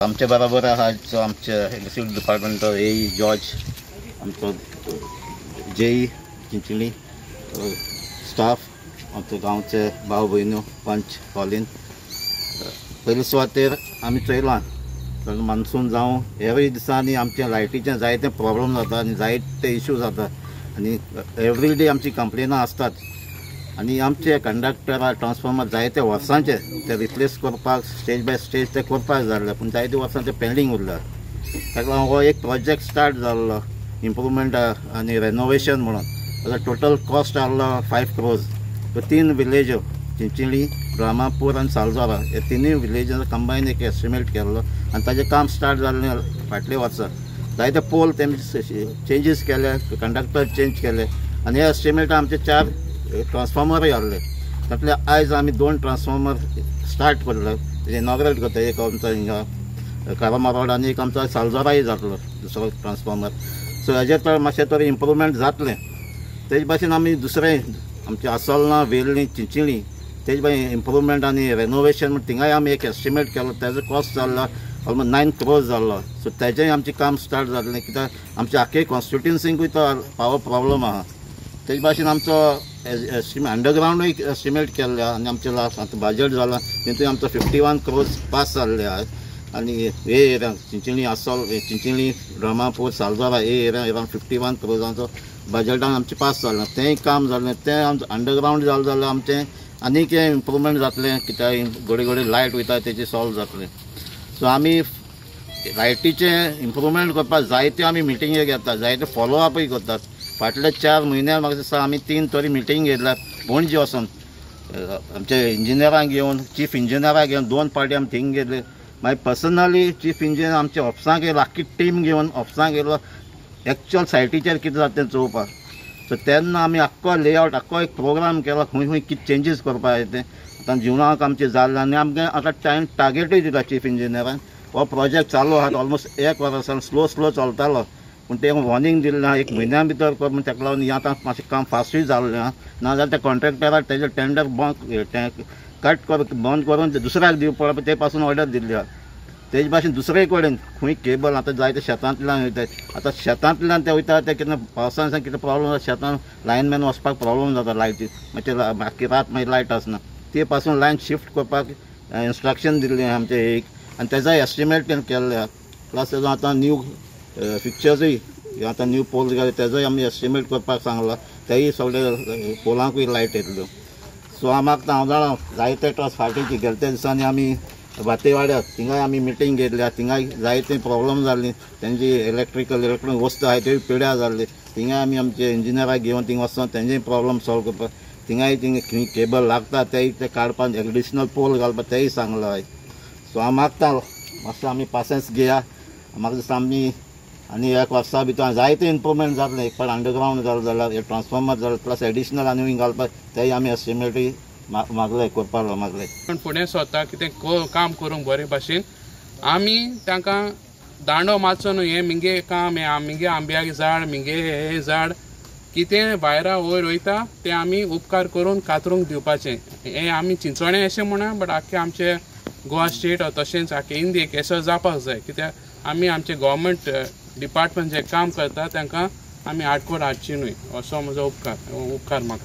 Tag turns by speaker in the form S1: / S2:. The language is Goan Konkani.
S1: आमचे बरोबर आहा आमचे इलेक्ट्रिसिटी डिपार्टमेंट ए जॉर्ज, आमचो जेई चिंचणी स्टाफ, आमचे गांवचे भाव भयण्यो, पंच कॉलीन. पयले सुवातेर आमी चोयलां मान्सून जावं एवरी दिसांनी आमचे लायटीचे जायते प्रॉब्लम जाता आनी जायते इशू जाता आनी एवरी डे आमची कंप्लेनां आसतात. आनी आमचे कंडक्टर ट्रान्सफॉर्मर जायते वर्सांचे ते रिप्लेस करपाक स्टेज बाय स्टेज ते करपाक जाल्ले, पूण जायते वर्सां ते पेंडींग उरले. ताका लागून हो एक प्रोजेक्ट स्टार्ट जाल्लो इम्प्रूवमेंट आनी रेनोवेशन म्हणून. ताजो टोटल कॉस्ट आहलो 5 crores. 3 विलेज्यो चिंचिणी, रामापूर आनी सालजोरा हे तिनूय विलेजांचो कंबायन एक एस्टिमेट केल्लो आनी ताजें काम स्टार्ट जाल्लें फाटल्या वर्सा. जायते पोल तेमी चेंजीस केले, कंडक्टर चेंज केले आनी हे एस्टिमेटान आमचे 4 ट्रान्सफॉर्मरूय आहले. तातूंतले आयज आमी 2 ट्रान्सफॉर्मर स्टार्ट करले, इनॉग्रेट करता. एक आमचो हिंगा कारामा रोड आनी एक आमचो सालजोराय जातलो दुसरो ट्रान्सफॉर्मर. सो हेजेर तर मातशें तरी इम्प्रूवमेंट जातलें. तेजे भाशेन आमी दुसरें आमचें आसोलना, वेर्ली, चिंचिणी तेजे भाशेन इम्प्रूवमेंट आनी रेनोवेशन म्हण थिंगाय आमी एक एस्टिमेट केलो. तेजो कॉस्ट जाल्लो ऑलमोस्ट 9 crores जाल्लो. सो तेजेंय आमचें काम स्टार्ट जातलें, कित्याक आमच्या आख्खे कॉन्स्टिट्युन्सींकूय तो पावर प्रॉब्लम आहा. तेजे भाशेन आमचो एस्टिमेट अंडरग्रावंडूय एस्टिमेट केल्ले आहा आनी आमचें लास्ट आतां बजट जालां तितून आमचो 51 crores पास जाल्ले आहा. आनी हे एरिया चिंचिणी, आसोल, चिंचिणी, रामापूर, सालजोरा हे एरिया अरावंड 51 crores बजटान आमचें पास जालें. तेंय काम जालें, तें आमचें अंडरग्रावंड जालें जाल्यार आमचें आनीक इम्प्रूवमेंट जातलें, कित्याक घडये घडये लायट वयता तेजी सॉल्व जातलें. सो आमी लायटीचें इम्प्रूवमेंट करपाक जायत्यो आमी मिटिंग्यो घेतात, जायते फॉलोअपूय करतात. फाटल्या 4 म्हयन्यान म्हाका दिसता आमी 3 तरी मिटींग घेतल्या पणजे वचून आमचे इंजिनियरांक घेवन, चीफ इंजिनियराक घेवन 2 पार्टी आमी थिंग घेतले. मागीर पर्सनली चीफ इंजिनियर आमच्या ऑफिसांक येयलो, आख्खी टीम घेवन ऑफिसांक येयलो एक्चुअल सायटीचेर कितें जाता तें चोवपाक. सो तेन्ना आमी आख्खो लेआवट, आख्खो एक प्रोग्राम केलो खंय खंय कितें चेंजीस करपाक जाय तें आतां जिवनाक आमचें जालें. आनी आमकां आतां टायम टार्गेटूय दिता चीफ इंजिनियरान. हो प्रोजेक्ट चालू आहा ऑलमोस्ट 1 वर्स स्लो स्लो चलतालो, पूण तें वॉर्निंग दिल्लें आहा 1 म्हयन्या भितर कर म्हूण. ताका लागून हें आतां मातशें काम फास्टूय जाल्लें आहा. नाजाल्यार त्या कॉन्ट्रॅक्टराक तेजें टेंडर बंद कट कर बंद करून दुसऱ्याक दिवपा पडटा, ते पासून ऑर्डर दिल्ली आहा. तेजे भाशेन दुसरे कडेन खंय केबल आतां जायते शेतांतल्यान वयतात, आतां शेतांतल्यान ते वयता ते कितें पावसान कितें प्रॉब्लम जाता, शेतान लायनमॅन वचपाक प्रॉब्लम जाता लायटी, मातशें बाकी रात मागीर लायट आसना. ते पासून लायन शिफ्ट करपाक इन्स्ट्रक्शन दिल्लें आमचें एक आनी तेजोय एस्टिमेट केल्लें आहा. प्लस तेजो आतां न्यू पिक्चर्सूय आतां न्यू पोल्स घाले तेजोय आमी एस्टिमेट करपाक सांगला, तेय सगळे पोलांकूय लायट येतल्यो. सो आमकां हांव जाणा जायते ट्रस्ट फाटीं गेले त्या दिसांनी आमी भातेवाड्यार थिंगाय आमी मिटींग घेतल्या, थिंगाय जायते प्रॉब्लम जाल्ली, तेंची इलेक्ट्रिकल इलेक्ट्रॉनीक वस्तू आहाय त्योय पिड्यार जाल्ली. थिंगाय आमी आमचे इंजिनियराक घेवन थिंग वचोन तेंचेय प्रॉब्लम सॉल्व करपाक, थिंगाय थिंग खंय केबल लागता तेय ते काडपाक एडिशनल पोल घालपाक तेय सांगलां हांवें. सो हांव मागता मातसो आमी पासेंस घेया. म्हाका दिसता आमी आनी 1 वर्सा भितर जायते इम्प्रूवमेंट जातलें. एक फावट अंडरग्रावंड जालें जाल्यार ट्रान्सफॉर्मर जालें प्लस एडिशनल आनी घालपाक तेय आमी एस्टिमेटूय मागले करपाक मागले.
S2: पण फुडें स्वता कितें काम करूंक बरे भाशेन आमी तांकां दांडो मारचो न्हू, हें मिगे काम, हें मिगे आंब्याक झाड, मिगे हें झाड कितें भायरा वयर वयता तें आमी उपकार करून कातरूंक दिवपाचें. हें आमी चिंचोणें अशें म्हणा, बट आख्खे आमचे गोवा स्टेट तशेंच आख्खे इंडियेक असो जावपाक जाय, कित्याक आमी आमचे गव्हर्मेंट डिपार्टमेंट जे काम करता तांकां आमी आडखळ हाडची न्हय, असो म्हजो उपकार मागता.